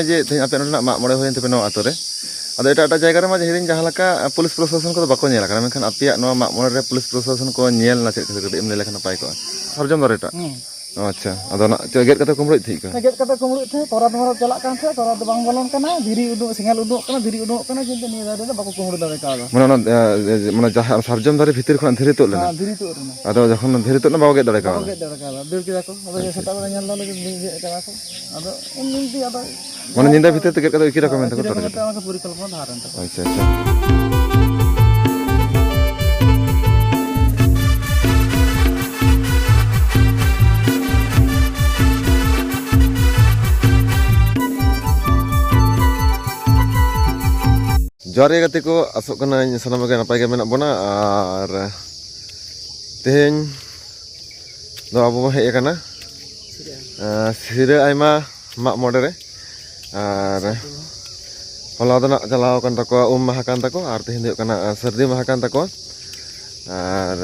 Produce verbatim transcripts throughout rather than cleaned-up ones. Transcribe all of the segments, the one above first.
ᱡᱮ ᱛᱮᱦᱮᱧ ᱟᱯᱮ ᱱᱚᱰᱮᱱᱟᱜ ᱢᱟᱜ ᱢᱚᱬᱮ ᱦᱩᱭᱮᱱ ᱛᱟᱯᱮ ᱱᱚᱣᱟ ᱟᱛᱳ ᱨᱮ, ᱟᱫᱚ ᱮᱴᱟᱜ ᱮᱴᱟᱜ ᱡᱟᱭᱜᱟ ᱨᱮᱢᱟ ᱡᱮ ᱦᱤᱲᱤᱧ ᱡᱟᱦᱟᱸ ᱞᱮᱠᱟ ᱯᱩᱞᱤᱥ ᱯᱨᱚᱥᱟᱥᱚᱱ ᱠᱚᱫᱚ ᱵᱟᱠᱚ ᱧᱮᱞ ᱟᱠᱟᱱᱟ, ᱢᱮᱱᱠᱷᱟᱱ ᱟᱯᱮᱭᱟᱜ ᱱᱚᱣᱟ ᱢᱟᱜ ᱢᱚᱬᱮ ᱨᱮ ᱯᱩᱞᱤᱥ ᱯᱨᱚᱥᱟᱥᱚᱱ ᱠᱚ ᱧᱮᱞ ᱮᱱᱟ ᱪᱮᱫ ᱠᱷᱟᱹᱛᱤᱨ, ᱠᱟᱹᱴᱤᱡ ᱮᱢ ᱞᱟᱹᱭ ᱞᱮᱠᱷᱟᱱ ᱱᱟᱯᱟᱭ ᱠᱚᱜᱼᱟ? ᱥᱟᱨᱡᱚᱢ ᱫᱟᱨᱮ ᱴᱟᱜ? ᱦᱮᱸ᱾ ᱟᱪᱪᱷᱟ, ᱟᱫᱚ ᱚᱱᱟ ᱪᱮᱫ ᱜᱮᱫ ᱠᱟᱛᱮ ᱠᱚ ᱠᱩᱢᱵᱽᱲᱩᱭᱮᱫ ᱛᱟᱦᱮᱸᱫ ᱠᱚ? ᱜᱮᱫ ᱠᱟᱛᱮ ᱠᱩᱢᱵᱽᱲᱩᱭᱮᱫ ᱛᱟᱦᱮᱸᱫ, ᱛᱚᱨᱟ ᱫᱚ ᱪᱟᱞᱟᱜ ᱠᱟᱱ ᱛᱟᱦᱮᱸᱫ, ᱛᱚᱨᱟ ᱫᱚ ᱵᱟᱝ ᱵᱚᱞᱚᱱ ᱠᱟᱱᱟ, ᱫᱷᱤᱨᱤ ᱩᱰᱩᱠ, ᱥᱮᱸᱜᱮᱞ ᱩᱰᱩᱠᱚᱜ ᱠᱟᱱᱟ, ᱫᱷᱤᱨᱤ ᱩᱰᱩᱠᱚᱜ ᱠᱟᱱᱟ, ᱠᱤᱱᱛᱩ ᱱᱤᱭᱟᱹ ᱫᱟᱨᱮ ᱫᱚ ᱵᱟᱠᱚ ᱠᱩᱢᱵᱽᱲᱩ ᱫᱟᱲᱮ ᱠᱟᱣᱫᱟ᱾ ᱢᱟᱱᱮ ᱚᱱᱟ, ᱮ, ᱢᱟᱱᱮ ᱡᱟᱦᱟᱸ ᱥᱟᱨᱡᱚᱢ ᱫᱟᱨᱮ ᱵᱷᱤᱛᱤᱨ ᱠᱷᱚᱱᱟᱜ ᱫᱷᱤᱨᱤ ᱛᱩᱫ ᱞᱮᱱᱟ? ᱦᱮᱸ, ᱫᱷᱤᱨᱤ ᱛᱩᱫ ᱞᱮᱱᱟ᱾ ᱟᱫᱚ ᱡᱚᱠᱷᱚᱱ ᱫᱷᱤᱨᱤ ᱛᱩᱫ ᱮᱱᱟ, ᱵᱟᱠᱚ ᱜᱮᱫ ᱫᱟᱲᱮ ᱵᱟᱠᱚ ᱠᱟᱣᱫᱟ? ᱜᱮᱫ ᱫᱟᱲᱮ ᱠᱟᱣᱫᱟ, ᱫᱟᱹᱲ ᱠᱮᱫᱟ ᱠᱚ᱾ ᱟᱫᱚ ᱟᱪᱪᱷᱟ, ᱥᱮᱛᱟᱜ ᱟᱪᱪᱷᱟ᱾ ᱵᱮᱲᱟ ᱧᱮᱞ ᱫᱟᱞᱮ ᱡᱮ ᱫᱷᱤᱨᱤ ᱦᱮᱡ ᱠᱟᱱᱟ ᱠᱚ᱾ ᱟᱫᱚ ᱮᱢᱱᱤ ᱟᱫᱚ ᱢᱟᱱᱮ ᱧᱤᱫᱟᱹ ᱵᱷᱤᱛᱤᱨ ᱛᱮ ᱜᱮᱫ ᱠᱟᱛᱮ ᱮᱠᱤ ᱨᱚᱠᱚᱢ ᱮᱱ ᱛᱟᱠᱚ ᱮᱠᱤ ᱨᱚᱠᱚᱢ ᱴᱚᱴᱠᱟ ᱛᱮ᱾ ᱚᱱᱟ ᱠᱚ ᱯᱚᱨᱤᱠᱚᱞᱯᱚᱱᱟ ᱫᱷᱟᱨ ᱮᱱ ᱛᱟᱠᱚᱣᱟ᱾ ᱟᱪᱪᱷᱟ, ᱟᱪᱪᱷᱟ᱾ ᱡᱚᱦᱟᱨ ᱜᱮ ᱜᱟᱛᱮ ᱠᱚ, ᱟᱥᱚᱜ ᱠᱟᱹᱱᱟᱹᱧ ᱥᱟᱱᱟᱢ ᱜᱮ ᱱᱟᱯᱟᱭ ᱜᱮ ᱢᱮᱱᱟᱜ ᱵᱚᱱᱟ᱾ ᱟᱨ ᱛᱮᱦᱮᱧ ᱫᱚ ᱟᱵᱚ ᱵᱚᱱ ᱦᱮᱡ ᱟᱠᱟᱱᱟ, ᱟᱸ, ᱥᱤᱨᱟᱹ ᱟᱭᱢᱟ ᱢᱟᱜ ᱢᱚᱬᱮ ᱨᱮ᱾ ᱟᱨ ᱦᱚᱞᱟ ᱫᱚ ᱱᱟᱜ ᱪᱟᱞᱟᱣ ᱟᱠᱟᱱ ᱛᱟᱠᱚᱣᱟ, ᱩᱢ ᱢᱟᱦᱟ ᱠᱟᱱ ᱛᱟᱠᱚᱣᱟ, ᱟᱨ ᱛᱮᱦᱮᱧ ᱫᱚ ᱦᱩᱭᱩᱜ ᱠᱟᱱᱟ, ᱟᱸ, ᱥᱟᱹᱨᱫᱤ ᱢᱟᱦᱟ ᱠᱟᱱ ᱛᱟᱠᱚᱣᱟ᱾ ᱟᱨ,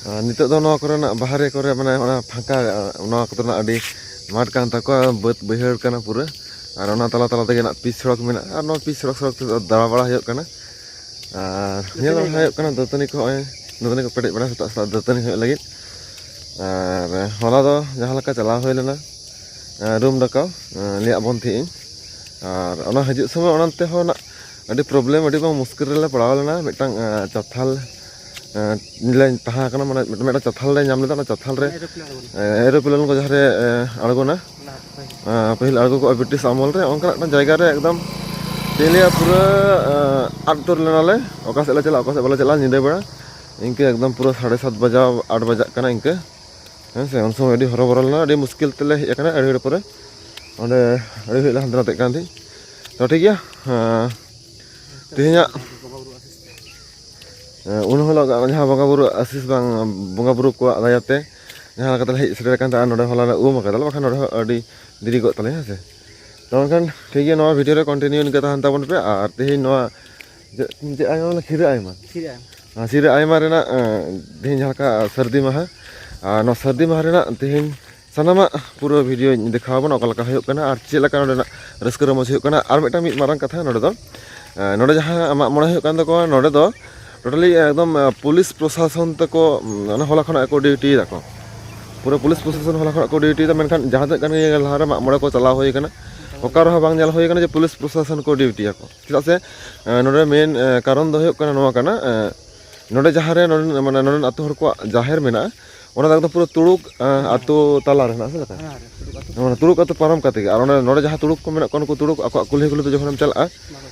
ᱟᱸ, ᱱᱤᱛᱚᱜ ᱫᱚ ᱱᱚᱣᱟ ᱠᱚᱨᱮᱱᱟᱜ ᱵᱟᱦᱨᱮ ᱠᱚᱨᱮ, ᱢᱟᱱᱮ, ᱚᱱᱟ ᱯᱷᱟᱸᱠᱟ, ᱱᱚᱣᱟ ᱠᱚᱨᱮᱱᱟᱜ ᱟᱹᱰᱤ ᱢᱟᱴᱷ ᱠᱟᱱ ᱛᱟᱠᱚᱣᱟ, ᱵᱟᱹᱫᱽ ᱵᱟᱹᱭᱦᱟᱹᱲ ᱠᱟᱱᱟ ᱯᱩᱨᱟᱹ᱾ ᱟᱨ ᱚᱱᱟ ᱛᱟᱞᱟ ᱛᱟᱞᱟ ᱛᱮᱜᱮ ᱱᱟᱜ ᱯᱤᱪ ᱥᱚᱲᱚᱠ ᱢᱮᱱᱟᱜᱼᱟ, ᱟᱨ ᱱᱚᱣᱟ ᱯᱤᱪ ᱥᱚᱲᱚᱠ, ᱥᱚᱲᱚᱠ ᱛᱮ ᱫᱟᱬᱟ ᱵᱟᱲᱟ ᱦᱩᱭᱩᱜ ᱠᱟᱱᱟ᱾ ᱟᱨ ᱧᱮᱞ ᱵᱟᱲᱟ ᱦᱩᱭᱩᱜ ᱠᱟᱱᱟ, ᱫᱟᱹᱛᱟᱹᱱᱤ ᱠᱚ ᱦᱚᱸᱜᱼᱚᱭ, ᱫᱟᱹᱛᱟᱹᱱᱤ ᱠᱚ ᱯᱮᱴᱮᱡ ᱵᱟᱲᱟ, ᱥᱮᱛᱟᱜ ᱥᱮᱛᱟᱜ ᱫᱟᱹᱛᱟᱹᱱᱤ ᱦᱩᱭᱩᱜ ᱞᱟᱹᱜᱤᱫ᱾ ᱟᱨ ᱦᱚᱞᱟ ᱫᱚ ᱡᱟᱦᱟᱸ ᱞᱮᱠᱟ ᱪᱟᱞᱟᱣ ᱦᱩᱭ ᱞᱮᱱᱟ, ᱨᱩᱢ ᱰᱟᱠᱟᱣ, ᱞᱟᱹᱭᱟᱫ ᱵᱚᱱ ᱛᱟᱦᱮᱸᱫ ᱤᱧ᱾ ᱟᱨ ᱚᱱᱟ ᱦᱤᱡᱩᱜ ᱥᱚᱢᱚᱭ ᱚᱱᱟ ᱛᱮᱦᱚᱸ ᱱᱟᱜ ᱟᱹᱰᱤ ᱯᱨᱚᱵᱞᱮᱢ, ᱟᱹᱰᱤ ᱵᱟᱝ ᱢᱩᱥᱠᱤᱞ ᱨᱮᱞᱮ ᱯᱟᱲᱟᱣ ᱞᱮᱱᱟ᱾ ᱢᱤᱫᱴᱟᱝ, ᱟᱸ, ᱪᱟᱛᱷᱟᱞ, ᱟᱸ, ᱞᱮ ᱛᱟᱦᱮᱸ ᱠᱟᱱᱟ, ᱢᱟᱱᱮ ᱢᱤᱫᱴᱟᱝ ᱪᱟᱛᱷᱟᱞ ᱞᱮ ᱧᱟᱢ ᱞᱮᱫᱟ᱾ ᱚᱱᱟ ᱪᱟᱛᱷᱟᱞ ᱨᱮ, ᱮᱨᱳᱯᱞᱮᱱ ᱟᱬᱜᱚᱱᱟ᱾ ᱮᱸ, ᱮᱨᱳᱯᱞᱮᱱ ᱠᱚ ᱡᱟᱦᱟᱸ ᱨᱮ, ᱮᱸ, ᱟᱬᱜᱚᱱᱟ, ᱟᱸ, ᱯᱟᱹᱦᱤᱞ ᱟᱬᱜᱚ ᱠᱚᱜᱼᱟ ᱵᱨᱤᱴᱤᱥ ᱟᱢᱚᱞ ᱨᱮ, ᱚᱱᱠᱟᱱᱟᱜ ᱢᱤᱫᱴᱟᱝ ᱡᱟᱭᱜᱟ ᱨᱮ ᱮᱠᱫᱚᱢ ᱪᱮᱫ ᱤᱧ ᱞᱟᱹᱭᱟ, ᱯᱩᱨᱟᱹ, ᱟᱸ, ᱟᱫ ᱩᱛᱟᱹᱨ ᱞᱮᱱᱟᱞᱮ᱾ ᱚᱠᱟ ᱥᱮᱫ ᱞᱮ ᱪᱟᱞᱟᱜᱼᱟ, ᱚᱠᱟ ᱥᱮᱫ ᱵᱟᱞᱮ ᱪᱟᱞᱟᱜᱼᱟ, ᱧᱤᱫᱟᱹ ᱵᱮᱲᱟ ᱤᱱᱠᱟᱹ ᱮᱠᱫᱚᱢ ᱯᱩᱨᱟᱹ ᱥᱟᱲᱮ ᱥᱟᱛ ᱵᱟᱡᱟᱣ, ᱟᱴ ᱵᱟᱡᱟᱜ ᱠᱟᱱᱟ ᱤᱱᱠᱟᱹ᱾ ᱦᱮᱸ ᱥᱮ, ᱩᱱ ᱥᱚᱢᱚᱭ ᱟᱹᱰᱤ ᱦᱚᱨᱚᱵᱚᱨᱚ ᱞᱮᱱᱟ, ᱟᱹᱰᱤ ᱢᱩᱥᱠᱤᱞ ᱛᱮᱞᱮ ᱦᱮᱡ ᱟᱠᱟᱱᱟ᱾ ᱟᱹᱰᱤ ᱜᱷᱟᱹᱲᱤ ᱯᱚᱨᱮ ᱚᱸᱰᱮ ᱟᱹᱰᱤ ᱜᱷᱟᱹᱲᱤᱡ ᱞᱮ ᱦᱟᱱᱛᱮ ᱱᱟᱛᱮᱜ ᱠᱟᱱ ᱛᱟᱦᱮᱸᱫ᱾ ᱛᱚ ᱴᱷᱤᱠ ᱜᱮᱭᱟ, ᱦᱮᱸ, ᱛᱮᱦᱮᱧᱟᱜ, ᱦᱮᱸ, ᱩᱱ ᱦᱤᱞᱳᱜ ᱡᱟᱦᱟᱸ ᱵᱚᱸᱜᱟ ᱵᱩᱨᱩ ᱟᱥᱤᱥ ᱵᱟᱝ, ᱵᱚᱸᱜᱟ ᱵᱩᱨᱩ ᱠᱚᱣᱟᱜ ᱫᱟᱭᱟ ᱛᱮ ᱡᱟᱦᱟᱸ ᱞᱮᱠᱟ ᱛᱮᱞᱮ ᱦᱮᱡ ᱥᱮᱴᱮᱨ ᱟᱠᱟᱱ ᱛᱟᱦᱮᱸᱫ, ᱱᱚᱰᱮ ᱦᱚᱞᱟ ᱞᱮ ᱩᱢ ᱟᱠᱟᱫᱟ, ᱵᱟᱠᱷᱟᱱ ᱱᱚᱰᱮ ᱦᱚᱸ ᱟᱹᱰᱤ ᱫᱮᱨᱤ ᱠᱚᱜ ᱛᱟᱞᱮᱭᱟ, ᱦᱮᱸ ᱥᱮ᱾ ᱛᱚ ᱢᱮᱱᱠᱷᱟᱱ ᱴᱷᱤᱠ ᱜᱮᱭᱟ, ᱱᱚᱣᱟ ᱵᱷᱤᱰᱤᱭᱳ ᱨᱮ ᱠᱚᱱᱴᱤᱱᱤᱭᱩ ᱤᱱᱠᱟᱹ ᱛᱟᱦᱮᱱ ᱛᱟᱵᱚᱱ ᱯᱮ᱾ ᱟᱨ ᱛᱮᱦᱮᱧ ᱱᱚᱣᱟ ᱪᱮᱫ, ᱪᱮᱫ ᱟᱭᱢᱟ, ᱢᱟᱱᱮ ᱠᱷᱤᱨᱟᱹ ᱟᱭᱢᱟ᱾ ᱠᱷᱤᱨᱟᱹ ᱟᱭᱢᱟ᱾ ᱟᱨ ᱥᱤᱨᱟᱹ ᱟᱭᱢᱟ ᱨᱮᱱᱟᱜ, ᱮᱸ, ᱛᱮᱦᱮᱧ ᱡᱟᱦᱟᱸ ᱞᱮᱠᱟ ᱥᱟᱹᱨᱫᱤ ᱢᱟᱦᱟ, ᱟᱨ ᱱᱚᱣᱟ ᱥᱟᱹᱨᱫᱤ ᱢᱟᱦᱟ ᱨᱮᱱᱟᱜ ᱛᱮᱦᱮᱧ ᱥᱟᱱᱟᱢᱟᱜ ᱯᱩᱨᱟᱹ ᱵᱷᱤᱰᱤᱭᱳᱧ ᱫᱮᱠᱷᱟᱣ ᱟᱵᱚᱱᱟ, ᱚᱠᱟ ᱞᱮᱠᱟ ᱦᱩᱭᱩᱜ ᱠᱟᱱᱟ ᱟᱨ ᱪᱮᱫ ᱞᱮᱠᱟ ᱱᱚᱰᱮᱱᱟᱜ ᱨᱟᱹᱥᱠᱟᱹ ᱨᱚᱢᱚᱡᱽ ᱦᱩᱭᱩᱜ ᱠᱟᱱᱟ᱾ ᱟᱨ ᱢᱤᱫᱴᱟᱝ ᱢᱤᱫ ᱢᱟᱨᱟᱝ ᱠᱟᱛᱷᱟ, ᱱᱚᱰᱮ ᱫᱚ ᱮ, ᱱᱚᱰᱮ ᱡᱟᱦᱟᱸ ᱢᱟᱜ ᱢᱚᱬᱮ ᱦᱩᱭᱩᱜ ᱠᱟᱱ ᱛᱟᱠᱚᱣᱟ, ᱱᱚᱰᱮ ᱫᱚ ᱴᱳᱴᱟᱞᱤ ᱮᱠᱫᱚᱢ ᱮ, ᱯᱩᱞᱤᱥ ᱯᱨᱚᱥᱟᱥᱚᱱ ᱛᱮᱠᱚ ᱚᱱᱟ ᱦᱚᱞᱟ ᱠᱷᱚᱱᱟᱜ ᱠᱚ ᱰᱤᱭᱩᱴᱤᱭ ᱫᱟᱠᱚ᱾ ᱯᱩᱨᱟᱹ ᱯᱩᱞᱤᱥ ᱯᱨᱚᱥᱟᱥᱚᱱ ᱦᱚᱞᱟ ᱠᱷᱚᱱᱟᱜ ᱠᱚ ᱰᱤᱭᱩᱴᱤᱭ ᱫᱟ᱾ ᱢᱮᱱᱠᱷᱟᱱ ᱡᱟᱦᱟᱸ ᱛᱤᱱᱟᱹᱜ ᱜᱟᱱ ᱜᱮ ᱞᱟᱦᱟᱨᱮ ᱢᱟᱜ ᱢᱚᱬᱮ ᱠᱚ ᱪᱟᱞᱟᱣ ᱦᱩᱭ ᱠᱟᱱᱟ, ᱚᱠᱟ ᱨᱮᱦᱚᱸ ᱵᱟᱝ ᱧᱮᱞ ᱦᱩᱭ ᱠᱟᱱᱟ ᱡᱮ ᱯᱩᱞᱤᱥ ᱯᱨᱚᱥᱟᱥᱚᱱ ᱠᱚ ᱰᱤᱭᱩᱴᱤᱭᱟᱠᱚ᱾ ᱪᱮᱫᱟᱜ ᱥᱮ ᱮ, ᱱᱚᱰᱮ ᱢᱮᱱ ᱮ, ᱠᱟᱨᱚᱱ ᱫᱚ ᱦᱩᱭᱩᱜ ᱠᱟᱱᱟ ᱱᱚᱣᱟ ᱠᱟᱱᱟ, ᱮ, ᱱᱚᱰᱮ ᱡᱟᱦᱟᱸᱨᱮ ᱱᱚᱰᱮ, ᱢᱟᱱᱮ, ᱱᱚᱰᱮᱱ ᱟᱹᱛᱩ ᱦᱚᱲ ᱠᱚᱣᱟᱜ ᱡᱟᱦᱮᱨ ᱢᱮᱱᱟᱜᱼᱟ, ᱚᱱᱟ ᱫᱚ ᱮᱠᱫᱚᱢ ᱯᱩᱨᱟᱹ ᱛᱩᱲᱩᱠ ᱮ, ᱟᱹᱛᱩ ᱛᱟᱞᱟ ᱨᱮ ᱦᱮᱱᱟᱜᱼᱟ, ᱥᱮ ᱞᱮᱠᱟ? ᱢᱟᱱᱮ ᱛᱩᱲᱩᱠ ᱟᱹᱛᱩ ᱯᱟᱨᱚᱢ ᱠᱟᱛᱮ ᱜᱮ᱾ ᱟᱨ ᱚᱱᱮ ᱱᱚᱰᱮ ᱡᱟᱦᱟᱸ ᱛᱩᱲᱩᱠ ᱠᱚ ᱢᱮᱱᱟᱜ ᱠᱚᱣᱟ, ᱱᱩᱠᱩ ᱛᱩᱲᱩᱠ ᱟᱠᱚᱣᱟᱜ ᱠᱩᱞᱦᱤ ᱠᱩᱞᱦᱤ ᱛᱮ ᱡᱚᱠᱷᱚᱱᱮᱢ ᱪᱟᱞᱟᱜᱼᱟ,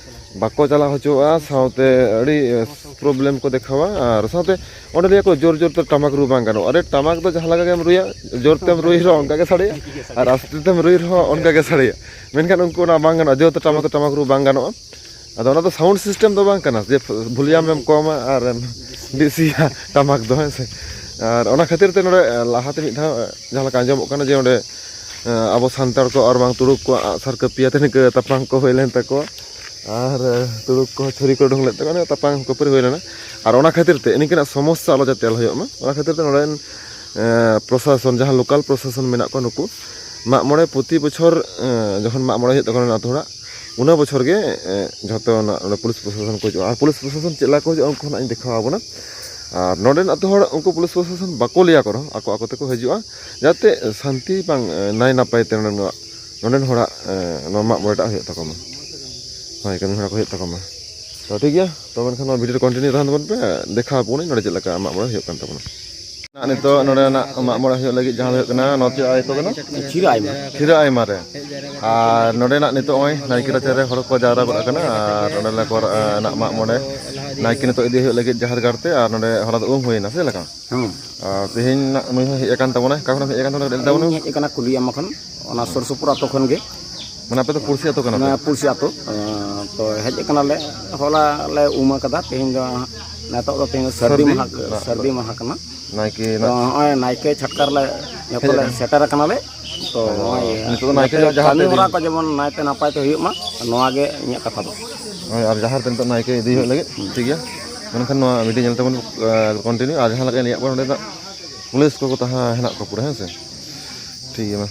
ᱵᱟᱠᱚ ᱪᱟᱞᱟᱣ ᱦᱚᱪᱚᱣᱟᱜᱼᱟ, ᱥᱟᱶᱛᱮ ᱟᱹᱰᱤ ᱮ, ᱯᱨᱚᱵᱞᱮᱢ ᱠᱚ ᱫᱮᱠᱷᱟᱣᱟ᱾ ᱟᱨ ᱥᱟᱶᱛᱮ ᱚᱸᱰᱮ ᱞᱟᱹᱭᱟ ᱠᱚ ᱡᱳᱨ ᱡᱳᱨ ᱛᱮ ᱴᱟᱢᱟᱠ ᱨᱩ ᱵᱟᱝ ᱜᱟᱱᱚᱜᱼᱟ᱾ ᱟᱨᱮ, ᱴᱟᱢᱟᱠ ᱫᱚ ᱡᱟᱦᱟᱸ ᱞᱮᱠᱟ ᱜᱮᱢ ᱨᱩᱭᱟ, ᱡᱳᱨ ᱛᱮᱢ ᱨᱩᱭ ᱨᱮᱦᱚᱸ ᱚᱱᱠᱟ ᱜᱮ ᱥᱟᱰᱮᱭᱟ, ᱟᱨ ᱟᱥᱛᱮ ᱛᱮᱢ ᱨᱩᱭ ᱨᱮᱦᱚᱸ ᱚᱱᱠᱟ ᱜᱮ ᱥᱟᱰᱮᱭᱟ᱾ ᱢᱮᱱᱠᱷᱟᱱ ᱩᱱᱠᱩ ᱚᱱᱟ ᱵᱟᱝ ᱜᱟᱱᱚᱜᱼᱟ, ᱡᱳᱨ ᱛᱮ ᱴᱟᱢᱟᱠ ᱛᱮ ᱴᱟᱢᱟᱠ ᱨᱩ ᱵᱟᱝ ᱜᱟᱱᱚᱜᱼᱟ᱾ ᱟᱫᱚ ᱚᱱᱟ ᱫᱚ ᱥᱟᱣᱩᱱᱰ ᱥᱤᱥᱴᱮᱢ ᱫᱚ ᱵᱟᱝ ᱠᱟᱱᱟ ᱡᱮ ᱵᱷᱚᱞᱤᱭᱟᱢ ᱮᱢ ᱠᱚᱢᱟ ᱟᱨ ᱮᱢ ᱵᱮᱥᱤᱭᱟ ᱴᱟᱢᱟᱠ ᱫᱚ, ᱦᱮᱸ ᱥᱮ᱾ ᱟᱨ ᱚᱱᱟ ᱠᱷᱟᱹᱛᱤᱨ ᱛᱮ ᱱᱚᱰᱮ ᱞᱟᱦᱟᱛᱮ ᱢᱤᱫ ᱫᱷᱟᱣ ᱡᱟᱦᱟᱸ ᱞᱮᱠᱟ ᱟᱸᱡᱚᱢᱚᱜ ᱠᱟᱱᱟ ᱡᱮ ᱚᱸᱰᱮ ᱟᱵᱚ ᱥᱟᱱᱛᱟᱲ ᱠᱚ ᱟᱨ ᱵᱟᱝ ᱛᱩᱲᱩᱠ ᱠᱚᱣᱟᱜ ᱟᱜᱼᱥᱟᱨ ᱠᱟᱹᱯᱤᱭᱟᱛᱮ ᱱᱤᱝᱠᱟᱹ ᱛᱟᱯᱟᱢ ᱠᱚ ᱦᱩᱭ ᱞᱮᱱ ᱛᱟᱠᱚᱣᱟ᱾ ᱟᱨ ᱛᱩᱲᱩᱠ ᱠᱚ ᱪᱷᱩᱨᱤ ᱠᱚ ᱩᱰᱩᱝ ᱞᱮᱫ ᱛᱟᱠᱚᱣᱟ, ᱛᱟᱯᱟᱢ ᱠᱷᱟᱹᱯᱟᱹᱨᱤ ᱦᱩᱭ ᱞᱮᱱᱟ᱾ ᱟᱨ ᱚᱱᱟ ᱠᱷᱟᱹᱛᱤᱨ ᱛᱮ ᱱᱤᱝᱠᱟᱹᱱᱟᱜ ᱥᱚᱢᱚᱥᱥᱟ ᱟᱞᱚ ᱡᱟᱛᱮ ᱟᱞᱚ ᱦᱩᱭᱩᱜ ᱢᱟ, ᱚᱱᱟ ᱠᱷᱟᱹᱛᱤᱨ ᱛᱮ ᱱᱚᱰᱮᱱ ᱮ, ᱯᱨᱚᱥᱟᱥᱚᱱ, ᱡᱟᱦᱟᱸ ᱞᱳᱠᱟᱞ ᱯᱨᱚᱥᱟᱥᱚᱱ ᱢᱮᱱᱟᱜ ᱠᱚᱣᱟ, ᱱᱩᱠᱩ ᱢᱟᱜ ᱢᱚᱬᱮ ᱯᱨᱚᱛᱤ ᱵᱚᱪᱷᱚᱨ ᱮ, ᱡᱚᱠᱷᱚᱱ ᱢᱟᱜ ᱢᱚᱬᱮ ᱦᱩᱭᱩᱜ ᱛᱟᱠᱚᱣᱟ ᱟᱹᱛᱩ ᱦᱚᱲᱟᱜ, ᱚᱱᱟ ᱵᱚᱪᱷᱚᱨ ᱜᱮ ᱮ, ᱡᱷᱚᱛᱚ ᱚᱱᱟ, ᱚᱱᱟ ᱯᱩᱞᱤᱥ ᱯᱨᱚᱥᱟᱥᱚᱱ ᱠᱚ ᱦᱤᱡᱩᱜᱼᱟ᱾ ᱟᱨ ᱯᱩᱞᱤᱥ ᱯᱨᱚᱥᱟᱥᱚᱱ ᱪᱮᱫ ᱞᱮᱠᱟ ᱠᱚ ᱦᱤᱡᱩᱜᱼᱟ, ᱩᱱᱠᱩ ᱦᱚᱸ ᱱᱟᱜ ᱤᱧ ᱫᱮᱠᱷᱟᱣ ᱟᱵᱚᱱᱟ᱾ ᱟᱨ ᱱᱚᱰᱮᱱ ᱟᱹᱛᱩ ᱦᱚᱲ ᱩᱱᱠᱩ ᱯᱩᱞᱤᱥ ᱯᱨᱚᱥᱟᱥᱚᱱ ᱵᱟᱠᱚ ᱞᱟᱹᱭ ᱟᱠᱚ ᱨᱮᱦᱚᱸ, ᱟᱠᱚ ᱟᱠᱚ ᱛᱮᱠᱚ ᱦᱤᱡᱩᱜᱼᱟ, ᱡᱟᱛᱮ ᱥᱟᱱᱛᱤ ᱵᱟᱝ ᱮ, ᱱᱟᱭ ᱱᱟᱯᱟᱭ ᱛᱮ ᱱᱚᱰᱮᱱᱟᱜ, ᱱᱚᱰᱮᱱ ᱦᱚᱲᱟᱜ ᱮ, ᱱᱚᱣᱟ ᱢᱟᱜ ᱢᱚᱬᱮᱴᱟᱜ ᱦᱩᱭᱩᱜ ᱛᱟᱠᱚ ᱢᱟ᱾ ᱦᱳᱭ, ᱠᱟᱹᱢᱤ ᱦᱚᱨᱟ ᱠᱚ ᱦᱩᱭᱩᱜ ᱛᱟᱠᱚ ᱢᱟ᱾ ᱛᱚ ᱴᱷᱤᱠ ᱜᱮᱭᱟ, ᱛᱚ ᱢᱮᱱᱠᱷᱟᱱ ᱱᱚᱣᱟ ᱵᱷᱤᱰᱤᱭᱳ ᱨᱮ ᱠᱚᱱᱴᱤᱱᱤᱭᱩ ᱛᱟᱦᱮᱱ ᱛᱟᱵᱚᱱ ᱯᱮ, ᱫᱮᱠᱷᱟᱣ ᱟᱵᱚᱱᱟᱹᱧ ᱱᱚᱰᱮ ᱪᱮᱫ ᱞᱮᱠᱟ ᱢᱟᱜ ᱢᱚᱬᱮ ᱦᱩᱭᱩᱜ ᱠᱟᱱ ᱛᱟᱵᱚᱱᱟ᱾ ᱱᱤᱛᱚᱜ ᱱᱚᱰᱮᱱᱟᱜ ᱢᱟᱜ ᱢᱚᱬᱮ ᱦᱩᱭᱩᱜ ᱞᱟᱹᱜᱤᱫ ᱡᱟᱦᱟᱸ ᱫᱚ ᱦᱩᱭᱩᱜ ᱠᱟᱱᱟ, ᱱᱚᱣᱟ ᱪᱮᱫ ᱟᱭᱳ ᱠᱟᱱᱟ? ᱠᱷᱤᱨᱟᱹ ᱟᱭᱢᱟ᱾ ᱠᱷᱤᱨᱟᱹ ᱟᱭᱢᱟ ᱨᱮ᱾ ᱟᱨ ᱱᱚᱰᱮᱱᱟᱜ ᱱᱤᱛᱚᱜ ᱱᱚᱜᱼᱚᱭ ᱱᱟᱭᱠᱮ ᱨᱟᱪᱟ ᱨᱮ ᱦᱚᱲ ᱠᱚ ᱡᱟᱣᱨᱟ ᱜᱚᱫ ᱟᱠᱟᱱᱟ᱾ ᱟᱨ ᱱᱚᱰᱮ ᱞᱮ ᱠᱚᱨᱟᱜ ᱱᱟᱜ ᱢᱟᱜ ᱢᱚᱬᱮ, ᱱᱟᱭᱠᱮ ᱱᱤᱛᱚᱜ ᱤᱫᱤ ᱦᱩᱭᱩᱜ ᱞᱟᱹᱜᱤᱫ ᱡᱟᱦᱮᱨ ᱜᱟᱲ ᱛᱮ᱾ ᱟᱨ ᱱᱚᱰᱮ ᱦᱚᱞᱟ ᱫᱚ ᱩᱢ ᱦᱩᱭᱱᱟ, ᱥᱮ ᱞᱮᱠᱟ? ᱦᱩᱸ᱾ ᱟᱨ ᱛᱮᱦᱮᱧ ᱱᱟᱜ ᱱᱩᱭ ᱦᱚᱸ ᱦᱮᱡ ᱟᱠᱟᱱ ᱛᱟᱵᱚᱱᱟᱭ᱾ ᱚᱠᱟ ᱠᱷᱚᱱᱮᱢ ᱦᱮᱡ ᱟᱠᱟᱱ ᱛᱟᱵᱚᱱᱟ? ᱞᱟᱹᱭ ᱛᱟᱵᱚᱱ ᱢᱮ᱾ ᱤᱧ ᱦᱮᱡ ᱟᱠᱟᱱᱟ ᱠᱩᱞᱤᱭᱟᱢᱟ ᱠᱷᱚᱱ, ᱚᱱᱟ ᱥᱩᱨ ᱥᱩᱯᱩᱨ ᱟᱛᱳ ᱠᱷᱚᱱ ᱜᱮ᱾ ᱢᱟᱱᱮ ᱟᱯᱮ ᱫᱚ ᱯᱩᱲᱥᱤ ᱟᱛᱳ ᱠᱟᱱᱟ ᱯᱮ? ᱚᱱᱟ ᱯᱩᱲᱥᱤ ᱟᱛᱳ᱾ ᱮᱸ, ᱛᱚ ᱦᱮᱡ ᱟᱠᱟᱱᱟᱞᱮ, ᱦᱚᱞᱟ ᱞᱮ ᱩᱢ ᱟᱠᱟᱫᱟ, ᱛᱮᱦᱮᱧ ᱫᱚ ᱦᱟᱸᱜ, ᱱᱤᱛᱚᱜ ᱫᱚ ᱛᱮᱦᱮᱧ ᱫᱚ ᱥᱟᱹᱨᱫᱤ ᱥᱟᱹᱨᱫᱤ ᱢᱟᱦᱟ, ᱢᱟᱦᱟ᱾ ᱥᱟᱹᱨᱫᱤ ᱢᱟᱦᱟ ᱠᱟᱱᱟ᱾ ᱱᱟᱭᱠᱮ ᱛᱚ ᱱᱟᱜ ᱱᱚᱜᱼᱚᱭ ᱱᱟᱭᱠᱮ ᱪᱷᱟᱴᱠᱟ ᱨᱮᱞᱮ ᱡᱚᱛᱚ ᱦᱮᱡ ᱞᱮ ᱟᱠᱟᱱᱟ᱾ ᱥᱮᱴᱮᱨ ᱟᱠᱟᱱᱟᱞᱮ᱾ ᱛᱚ ᱱᱚᱜᱼᱚᱭ ᱱᱤᱛᱚᱜ ᱫᱚ ᱱᱟᱭᱠᱮ ᱡᱟᱛᱮ ᱫᱚ ᱡᱟᱦᱟᱸ ᱠᱟᱹᱢᱤ ᱛᱮ ᱦᱚᱨᱟ ᱠᱚ ᱡᱮᱢᱚᱱ ᱱᱟᱭᱛᱮ ᱱᱟᱯᱟᱭ ᱛᱮ ᱦᱩᱭᱩᱜ ᱢᱟ, ᱱᱚᱣᱟ ᱜᱮ ᱤᱧᱟᱹᱜ ᱠᱟᱛᱷᱟ ᱫᱚ᱾ ᱦᱳᱭ, ᱟᱨ ᱡᱟᱦᱮᱨ ᱛᱮ ᱱᱤᱛᱚᱜ ᱱᱟᱭᱠᱮ ᱤᱫᱤ ᱦᱩᱭᱩᱜ ᱞᱟᱹᱜᱤᱫ, ᱦᱩᱸ᱾ ᱴᱷᱤᱠ ᱜᱮᱭᱟ᱾ ᱢᱮᱱᱠᱷᱟᱱ ᱱᱚᱣᱟ ᱵᱷᱤᱰᱤᱭᱳ ᱧᱮᱞ ᱛᱟᱵᱚᱱ, ᱟᱸ, ᱠᱚᱱᱴᱤᱱᱤᱭᱩ᱾ ᱟᱨ ᱡᱟᱦᱟᱸ ᱞᱮᱠᱟ ᱞᱟᱹᱭᱟᱫ ᱠᱚᱣᱟ, ᱱᱚᱸᱰᱮ ᱫᱚ ᱯᱩᱞᱤᱥ ᱠᱚᱠᱚ ᱛᱟᱦᱮᱸ ᱦᱮᱱᱟᱜ ᱠᱚᱣᱟ ᱯᱩᱨᱟᱹ, ᱦᱮᱸ ᱥᱮ᱾ ᱴᱷᱤᱠ ᱜᱮᱭᱟ, ᱢᱟ᱾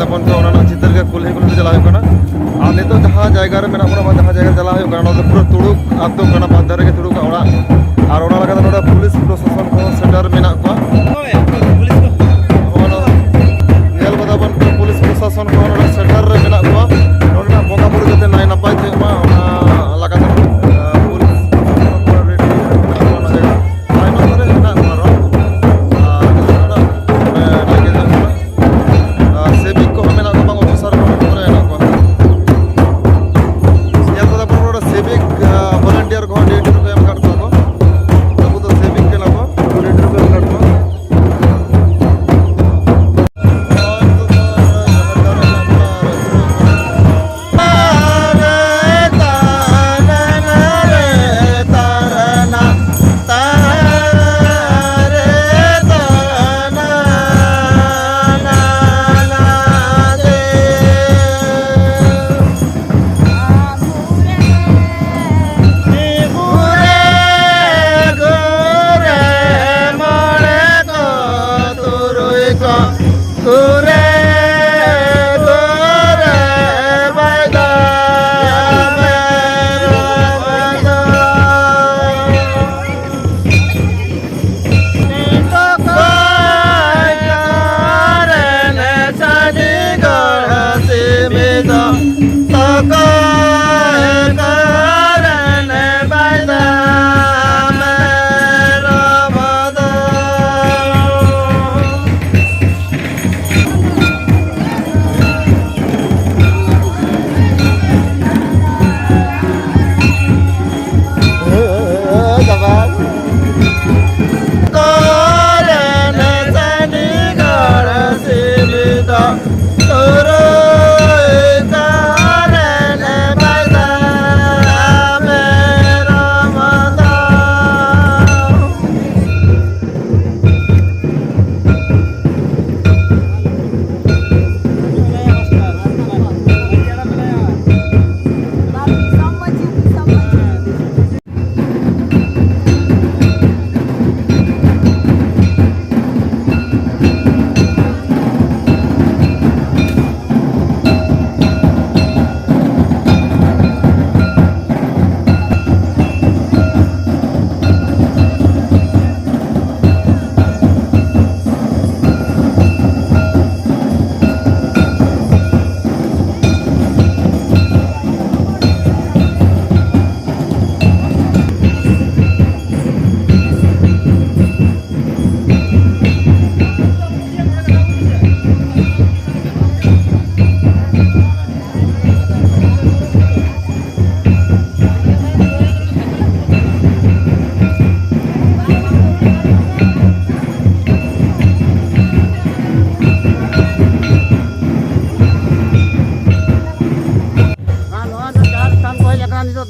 ᱵᱚᱱ ᱛᱚ ᱚᱱᱟ ᱨᱮᱱᱟᱜ ᱪᱤᱛᱟᱹᱨ ᱜᱮ ᱠᱩᱞᱦᱤ ᱠᱩᱞᱦᱤ ᱛᱮ ᱪᱟᱞᱟᱣ ᱦᱩᱭᱩᱜ ᱠᱟᱱᱟ᱾ ᱟᱨ ᱱᱤᱛᱚᱜ ᱡᱟᱦᱟᱸ ᱡᱟᱭᱜᱟ ᱨᱮ ᱢᱮᱱᱟᱜ ᱵᱚᱱᱟ ᱵᱟ ᱡᱟᱦᱟᱸ ᱡᱟᱭᱜᱟ ᱨᱮ ᱪᱟᱞᱟᱣ ᱦᱩᱭᱩᱜ ᱠᱟᱱᱟ, ᱱᱚᱣᱟ ᱫᱚ ᱯᱩᱨᱟᱹ ᱛᱩᱲᱩᱠ ᱟᱹᱛᱩ ᱠᱟᱱᱟ, ᱵᱟᱨ ᱫᱷᱟᱨᱮ ᱜᱮ ᱛᱩᱲᱩᱠᱟᱜ ᱚᱲᱟᱜ᱾ ᱟᱨ ᱚᱱᱟ ᱞᱮᱠᱟᱛᱮ ᱱᱚᱰᱮ ᱯᱩᱞᱤᱥ ᱯᱨᱚᱥᱟᱥᱚᱱ ᱠᱚᱦᱚᱸ ᱥᱮᱴᱮᱨ ᱢᱮᱱᱟᱜ ᱠᱚᱣᱟ᱾ ᱱᱚᱜᱼᱚᱭ ᱱᱚᱣᱟ ᱧᱮᱞ ᱠᱟᱫᱟ ᱵᱚᱱ, ᱯᱩᱞᱤᱥ ᱯᱨᱚᱥᱟᱥᱚᱱ ᱠᱚᱦᱚᱸ ᱱᱚᱰᱮ ᱥᱮᱴᱮᱨ ᱨᱮ ᱢᱮᱱᱟᱜ ᱠᱚᱣᱟ᱾ ᱱᱚᱰᱮᱱᱟᱜ ᱵᱚᱸᱜᱟ ᱵᱩᱨᱩ ᱡᱟᱛᱮ ᱱᱟᱭ ᱱᱟᱯᱟᱭ ᱛᱮ ᱦᱩᱭᱩᱜ ᱢᱟ, ᱚᱱᱟ ᱞᱮᱠᱟᱛᱮ, ᱟᱸ, ᱯᱩᱞᱤᱥ ᱯᱨᱚᱥᱟᱥᱚᱱ ᱠᱚ ᱨᱮᱰᱤ ᱢᱮᱱᱟᱜ ᱠᱚᱣᱟ ᱚᱱᱟ ᱡᱟᱭᱜᱟ᱾ ᱛᱟᱭᱱᱚᱢ ᱨᱮ ᱢᱮᱱᱟᱜ ᱠᱚᱣᱟ ᱟᱨᱚ᱾ ᱟᱨ ᱱᱚᱰᱮ ᱱᱟᱭᱠᱮ ᱡᱟᱦᱟᱸ ᱠᱟᱱᱟ, ᱟᱨ ᱥᱮᱵᱤᱠ ᱠᱚᱦᱚᱸ ᱢᱮᱱᱟᱜ ᱠᱚᱣᱟ, ᱵᱟᱝ ᱚᱯᱷᱤᱥᱟᱨ ᱠᱚᱦᱚᱸ ᱱᱚᱰᱮ ᱢᱮᱱᱟᱜ ᱠᱚᱣᱟ᱾ ᱧᱮᱞ ᱠᱟᱫᱟ ᱵᱚᱱ ᱱᱚᱰᱮ ᱥᱮᱵᱤᱠ, ᱟᱨ ᱵᱷᱚᱞᱮᱱᱴᱤᱭᱟᱨ ᱠᱚᱦᱚᱸ ᱰᱤᱭᱩᱴᱤ ᱨᱮᱠᱚ ᱮᱢ ᱟᱠᱟᱫ ᱠᱚᱣᱟ ᱠᱚ᱾ ᱱᱩᱠᱩ ᱫᱚ ᱥᱮᱵᱤᱠ ᱠᱟᱱᱟ ᱠᱚ, ᱰᱤᱭᱩᱴᱤ ᱨᱮᱠᱚ ᱮᱢ ᱟᱠᱟᱫ ᱠᱚᱣᱟ᱾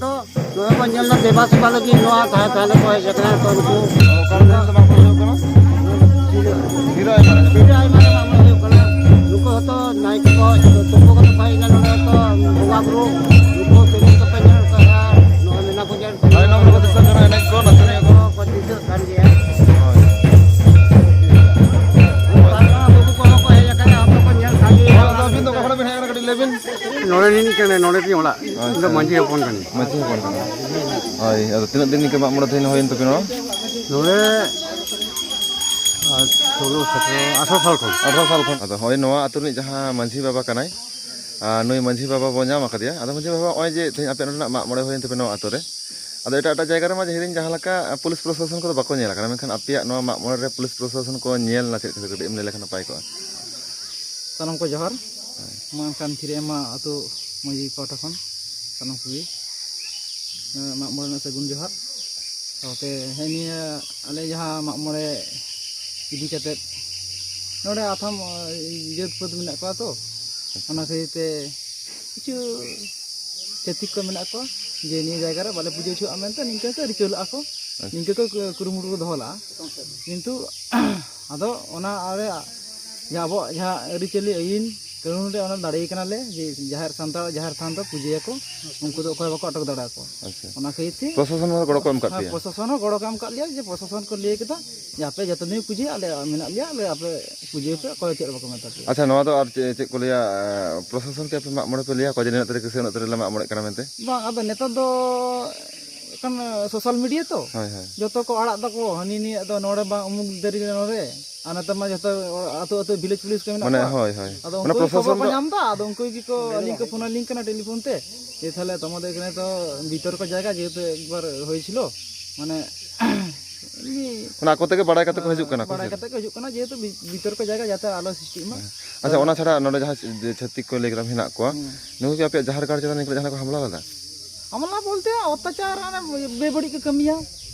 ᱱᱚᱣᱟ ᱠᱚ ᱧᱮᱞ ᱫᱮᱵᱟ ᱥᱮᱵᱟ ᱞᱟᱹᱜᱤᱫ ᱱᱚᱣᱟ ᱛᱟᱦᱮᱸ ᱛᱟᱦᱮᱸ ᱠᱚ ᱦᱮᱡ ᱟᱠᱟᱱᱟ᱾ ᱛᱚ ᱱᱩᱠᱩ ᱚᱠᱟ ᱨᱮ ᱫᱚ ᱵᱟᱝ ᱠᱚ ᱦᱩᱭᱩᱜ ᱠᱟᱱᱟ? ᱛᱤᱱᱟᱹᱜ ᱟᱭᱢᱟ ᱨᱮ᱾ ᱛᱤᱱᱟᱹᱜ ᱟᱭᱢᱟ ᱨᱮ ᱵᱟᱝ ᱦᱩᱭᱩᱜ ᱠᱟᱱᱟ᱾ ᱱᱩᱠᱩ ᱦᱚᱸᱛᱚ ᱱᱟᱭᱠᱮ ᱠᱚ ᱛᱩᱯᱩ ᱠᱟᱛᱮ ᱠᱚ ᱦᱮᱡ ᱮᱱᱟ ᱱᱚᱰᱮ ᱛᱚ ᱵᱚᱸᱜᱟ ᱵᱩᱨᱩ᱾ ᱱᱩᱠᱩ ᱛᱤᱱᱟᱹᱜ ᱠᱚᱯᱮ ᱧᱮᱞ ᱠᱚᱣᱟ? ᱱᱚᱣᱟ ᱢᱮᱱᱟ ᱠᱚ ᱡᱮ ᱛᱟᱭᱱᱚᱢ ᱨᱮᱠᱚ ᱫᱤᱥᱟᱹᱜ ᱠᱟᱱᱟ ᱮᱱᱮᱡ ᱠᱚ, ᱱᱟᱪᱚᱱᱤᱭᱟᱹ ᱠᱚ᱾ ᱠᱚ ᱫᱤᱥᱟᱹᱜ ᱠᱟᱱ ᱜᱮᱭᱟ᱾ ᱦᱳᱭ᱾ ᱵᱟᱵᱩ ᱠᱚᱦᱚᱸ ᱠᱚ ᱦᱮᱡ ᱟᱠᱟᱱᱟ, ᱟᱯᱮ ᱠᱚ ᱧᱮᱞ ᱥᱟᱸᱜᱮ᱾ ᱦᱳᱭ, ᱟᱫᱚ ᱟᱹᱵᱤᱱ ᱫᱚ ᱚᱠᱟ ᱠᱷᱚᱱ ᱵᱤᱱ ᱦᱮᱡ ᱟᱠᱟᱱᱟ? ᱠᱟᱹᱴᱤᱡ ᱞᱟᱹᱭ ᱵᱤᱱ᱾ ᱱᱚᱰᱮ ᱨᱤᱱᱤᱡ ᱠᱟᱱᱟᱭ, ᱱᱚᱰᱮ ᱨᱤᱱᱤᱡ ᱚᱲᱟᱜ᱾ ᱤᱧ ᱫᱚ ᱟᱪᱪᱷᱟ᱾ ᱢᱟᱹᱡᱷᱤ ᱦᱚᱯᱚᱱ ᱠᱟᱹᱱᱟᱹᱧ᱾ ᱢᱟᱹᱡᱷᱤ ᱦᱚᱯᱚᱱ ᱠᱟᱱᱟ᱾ ᱦᱳᱭ, ᱟᱫᱚ ᱛᱤᱱᱟᱹᱜ ᱫᱤᱱ ᱤᱱᱠᱟᱹ ᱢᱟᱜ ᱢᱚᱬᱮ ᱫᱚ ᱦᱩᱭᱮᱱ ᱛᱟᱯᱮ ᱱᱚᱣᱟ? ᱱᱚᱰᱮ, ᱟᱨ ᱥᱳᱞᱳ, ᱥᱚᱛᱨᱚ, ᱟᱴᱷᱨᱚ ᱥᱟᱞ ᱠᱷᱚᱱ᱾ ᱟᱴᱷᱨᱚ ᱥᱟᱞ ᱠᱷᱚᱱ᱾ ᱟᱫᱚ ᱦᱳᱭ, ᱱᱚᱣᱟ ᱟᱹᱛᱩ ᱨᱤᱱᱤᱡ ᱡᱟᱦᱟᱸ ᱢᱟᱹᱡᱷᱤ ᱵᱟᱵᱟ ᱠᱟᱱᱟᱭ, ᱟᱨ ᱱᱩᱭ ᱢᱟᱹᱡᱷᱤ ᱵᱟᱵᱟ ᱵᱚ ᱧᱟᱢ ᱟᱠᱟᱫᱮᱭᱟ᱾ ᱟᱫᱚ ᱢᱟᱹᱡᱷᱤ ᱵᱟᱵᱟ, ᱱᱚᱜᱼᱚᱭ ᱡᱮ ᱛᱮᱦᱮᱧ ᱟᱯᱮ ᱱᱚᱰᱮᱱᱟᱜ ᱢᱟᱜ ᱢᱚᱬᱮ ᱦᱩᱭᱮᱱ ᱛᱟᱯᱮ ᱱᱚᱣᱟ ᱟᱹᱛᱩ ᱨᱮ, ᱟᱫᱚ ᱮᱴᱟᱜ ᱮᱴᱟᱜ ᱡᱟᱭᱜᱟ ᱨᱮᱢᱟ ᱡᱟᱦᱟᱸ ᱡᱟᱦᱟᱸ ᱞᱮᱠᱟ ᱯᱩᱞᱤᱥ ᱯᱨᱚᱥᱟᱥᱚᱱ ᱠᱚᱫᱚ ᱵᱟᱠᱚ ᱧᱮᱞ ᱟᱠᱟᱱᱟ, ᱢᱮᱱᱠᱷᱟᱱ ᱟᱯᱮᱭᱟᱜ ᱱᱚᱣᱟ ᱢᱟᱜ ᱢᱚᱬᱮ ᱨᱮ ᱯᱩᱞᱤᱥ ᱯᱨᱚᱥᱟᱥᱚᱱ ᱠᱚ ᱧᱮᱞ ᱮᱱᱟ ᱪᱮᱫ ᱠᱷᱟᱹᱛᱤᱨ? ᱠᱟᱹᱴᱤᱡ ᱮᱢ ᱞᱟᱹᱭ ᱞᱮᱠᱷᱟᱱ ᱱᱟᱯᱟᱭ ᱠᱚᱜᱼᱟ᱾ ᱥᱟᱱᱟᱢ ᱠᱚ ᱡᱚᱦᱟᱨ᱾ ᱦᱳᱭ᱾ ᱢᱟ ᱮᱱᱠᱷᱟᱱ ᱛᱷᱤᱨ ᱮᱢᱟ ᱟᱹᱛᱩ ᱢᱟᱹᱡᱷᱤ ᱯᱟᱦᱴᱟ ᱠᱷᱚᱱ ᱥᱟᱱᱟᱢ ᱠᱚᱜᱮ, ᱮᱸ, ᱢᱟᱜ ᱢᱚᱬᱮ ᱨᱮᱱᱟᱜ ᱥᱟᱹᱜᱩᱱ ᱡᱚᱦᱟᱨ᱾ ᱥᱟᱶᱛᱮ ᱦᱮᱸ, ᱱᱤᱭᱟᱹ ᱟᱞᱮ ᱡᱟᱦᱟᱸ ᱢᱟᱜ ᱢᱚᱬᱮ ᱤᱫᱤ ᱠᱟᱛᱮᱫ ᱱᱚᱰᱮ ᱟᱛᱷᱟᱢ, ᱮᱸ, ᱡᱟᱹᱛ ᱯᱟᱹᱛ ᱢᱮᱱᱟᱜ ᱠᱚᱣᱟ ᱛᱚ, ᱚᱱᱟ ᱠᱷᱟᱹᱛᱤᱨ ᱛᱮ ᱠᱤᱪᱷᱩ ᱪᱷᱟᱹᱛᱤᱠ ᱠᱚ ᱢᱮᱱᱟᱜ ᱠᱚᱣᱟ ᱡᱮ ᱱᱤᱭᱟᱹ ᱡᱟᱭᱜᱟ ᱨᱮ ᱵᱟᱞᱮ ᱯᱩᱡᱟᱹ ᱦᱚᱪᱚᱣᱟᱜᱼᱟ ᱢᱮᱱᱛᱮ ᱱᱤᱝᱠᱟᱹ ᱠᱚ ᱨᱤᱠᱟᱹ ᱞᱟᱜᱼᱟ ᱠᱚ, ᱟᱪᱪᱷᱟ᱾ ᱱᱤᱝᱠᱟᱹ ᱠᱚ ᱠᱩᱨᱩᱢᱩᱴᱩ ᱠᱚ ᱫᱚᱦᱚ ᱞᱟᱜᱼᱟ᱾ ᱠᱤᱱᱛᱩ ᱟᱫᱚ ᱚᱱᱟ ᱟᱞᱮ ᱡᱟᱦᱟᱸ ᱟᱵᱚᱣᱟᱜ ᱡᱟᱦᱟᱸ ᱟᱹᱨᱤᱪᱟᱹᱞᱤ ᱟᱹᱭᱤᱱ ᱠᱟᱹᱱᱩᱱ ᱨᱮ ᱚᱱᱟ ᱫᱟᱲᱮ ᱠᱟᱱᱟᱞᱮ ᱡᱮ ᱡᱟᱦᱮᱨ ᱥᱟᱱᱛᱟᱲ ᱡᱟᱦᱮᱨ ᱛᱷᱟᱱ ᱫᱚ ᱯᱩᱡᱟᱹᱭᱟᱠᱚ, ᱩᱱᱠᱩ ᱫᱚ ᱚᱠᱚᱭ ᱵᱟᱠᱚ ᱟᱴᱚᱠ ᱫᱟᱲᱮᱭᱟᱠᱚᱣᱟ᱾ ᱟᱪᱪᱷᱟ᱾ ᱚᱱᱟ ᱠᱷᱟᱹᱛᱤᱨ ᱛᱮ ᱯᱨᱚᱥᱟᱥᱚᱱ ᱦᱚᱸ ᱜᱚᱲᱚ ᱠᱚ ᱮᱢ ᱠᱟᱜ ᱦᱮᱸ, ᱯᱮᱭᱟ? ᱯᱨᱚᱥᱟᱥᱚᱱ ᱦᱚᱸ ᱜᱚᱲᱚ ᱠᱚ ᱮᱢ ᱠᱟᱜ ᱞᱮᱭᱟ ᱡᱮ ᱯᱨᱚᱥᱟᱥᱚᱱ ᱠᱚ ᱞᱟᱹᱭ ᱠᱮᱫᱟ ᱡᱮ ᱟᱯᱮ ᱡᱚᱛᱚ ᱫᱤᱱ ᱯᱩᱡᱟᱹᱭᱟ, ᱟᱞᱮ ᱢᱮᱱᱟᱜ ᱞᱮᱭᱟ, ᱟᱞᱮ ᱟᱯᱮ ᱯᱩᱡᱟᱹᱭ ᱯᱮ, ᱚᱠᱚᱭ ᱪᱮᱫ ᱦᱚᱸ ᱵᱟᱠᱚ ᱢᱮᱛᱟ ᱯᱮᱭᱟ᱾ ᱟᱪᱪᱷᱟ, ᱱᱚᱣᱟ ᱫᱚ ᱟᱨ ᱪᱮᱫ, ᱪᱮᱫ ᱠᱚ ᱞᱟᱹᱭᱟ, ᱯᱨᱚᱥᱟᱥᱚᱱ ᱠᱮ ᱟᱯᱮ ᱢᱟᱜ ᱢᱚᱬᱮ ᱯᱮ ᱞᱟᱹᱭᱟ ᱠᱚ ᱡᱮ ᱱᱤᱱᱟᱹᱜ ᱛᱟᱹᱨᱤᱠᱷ ᱥᱮ ᱩᱱᱟᱹᱜ ᱛᱟᱹᱨᱤᱠᱷ ᱞᱮ ᱢᱟᱜ ᱢᱚᱬᱮᱜ ᱠᱟᱱᱟ ᱢᱮᱱᱛᱮ? ᱵᱟᱝ, ᱟᱫᱚ ᱱᱮᱛᱟᱨ ᱫᱚ ᱮᱠᱷᱚᱱ ᱥᱳᱥᱟᱞ ᱢᱤᱰᱤᱭᱟ ᱛᱚ, ᱦᱳᱭ, ᱦᱳᱭ᱾ ᱡᱚᱛᱚ ᱠᱚ ᱟᱲᱟᱜ ᱫᱟᱠᱚ, ᱦᱟᱹᱱᱤ ᱱᱤᱭᱟᱹ ᱫᱚ ᱱᱚᱰᱮ ᱵᱟᱝ, ᱩᱢᱩᱠ ᱛᱟᱹᱨᱤᱠᱷ ᱨᱮ ᱱᱚᱰᱮ᱾ ᱟᱨ ᱱᱮᱛᱟᱨ ᱢᱟ ᱡᱚᱛᱚ ᱟᱹᱛᱩ ᱟᱹᱛᱩ ᱵᱷᱤᱞᱮᱡᱽ ᱯᱩᱞᱤᱥ ᱠᱚ ᱢᱮᱱᱟᱜ ᱢᱟᱱᱮ, ᱠᱚᱣᱟ᱾ ᱦᱳᱭ, ᱦᱳᱭ᱾ ᱟᱫᱚ ᱢᱟᱱᱮ ᱩᱱᱠᱩ ᱜᱮ ᱯᱨᱚᱥᱟᱥᱚᱱ ᱠᱷᱚᱵᱚᱨ ᱠᱚ ᱫᱚ ᱧᱟᱢ ᱮᱫᱟ, ᱟᱫᱚ ᱩᱱᱠᱩ ᱜᱮᱠᱚ ᱟᱹᱞᱤᱧ ᱠᱚ ᱯᱷᱳᱱ ᱟᱹᱞᱤᱧ ᱠᱟᱱᱟ ᱴᱮᱞᱤᱯᱷᱳᱱ ᱛᱮ, ᱡᱮ ᱛᱟᱦᱚᱞᱮ ᱛᱚᱢᱚᱫ ᱮᱠᱷᱟᱱᱮ ᱛᱚ ᱵᱤᱛᱚᱨᱠᱚ ᱡᱟᱭᱜᱟ, ᱡᱮᱦᱮᱛᱩ ᱮᱠᱵᱟᱨ ᱦᱩᱭ ᱪᱷᱤᱞᱚ, ᱢᱟᱱᱮ, ᱮᱢᱱᱤ ᱚᱱᱟ ᱟᱠᱚ ᱛᱮᱜᱮ ᱵᱟᱲᱟᱭ ᱠᱟᱛᱮ ᱠᱚ ᱦᱤᱡᱩᱜ ᱠᱟᱱᱟ ᱠᱚ ᱵᱟᱲᱟᱭ ᱥᱮ? ᱠᱟᱛᱮ ᱠᱚ ᱦᱤᱡᱩᱜ ᱠᱟᱱᱟ, ᱡᱮᱦᱮᱛᱩ ᱵᱤ-, ᱵᱤᱛᱚᱨᱠᱚ ᱡᱟᱭᱜᱟ ᱡᱟᱛᱮ ᱟᱞᱚ ᱥᱨᱤᱥᱴᱤᱜ ᱢᱟ᱾ ᱦᱮᱸ᱾ ᱟᱪᱪᱷᱟ, ᱚᱱᱟ ᱪᱷᱟᱲᱟ ᱱᱚᱰᱮ ᱡᱟᱦᱟᱸ ᱪᱷᱟᱹᱛᱤᱠ ᱠᱚ ᱞᱟᱹᱭ ᱠᱮᱫᱟ ᱢᱮᱱᱟᱜ ᱠᱚᱣᱟ, ᱦᱩᱸ᱾ ᱱᱩᱠᱩ ᱠᱤ ᱟᱯᱮᱭᱟᱜ ᱡᱟᱦᱮᱨ ᱜᱟᱲ ᱪᱮᱛᱟᱱ ᱨᱮ ᱡᱟᱦᱟᱸ ᱠᱚ ᱦᱟᱢᱞᱟ ᱞᱮᱫᱟ? ᱦᱟᱢᱞᱟ ᱵᱚᱞᱛᱮ ᱚᱛᱛᱟᱪᱟᱨ, ᱚᱱᱮ ᱵᱮᱵᱟᱹᱲᱤᱡ ᱠᱚ ᱠᱟᱹᱢᱤᱭᱟ,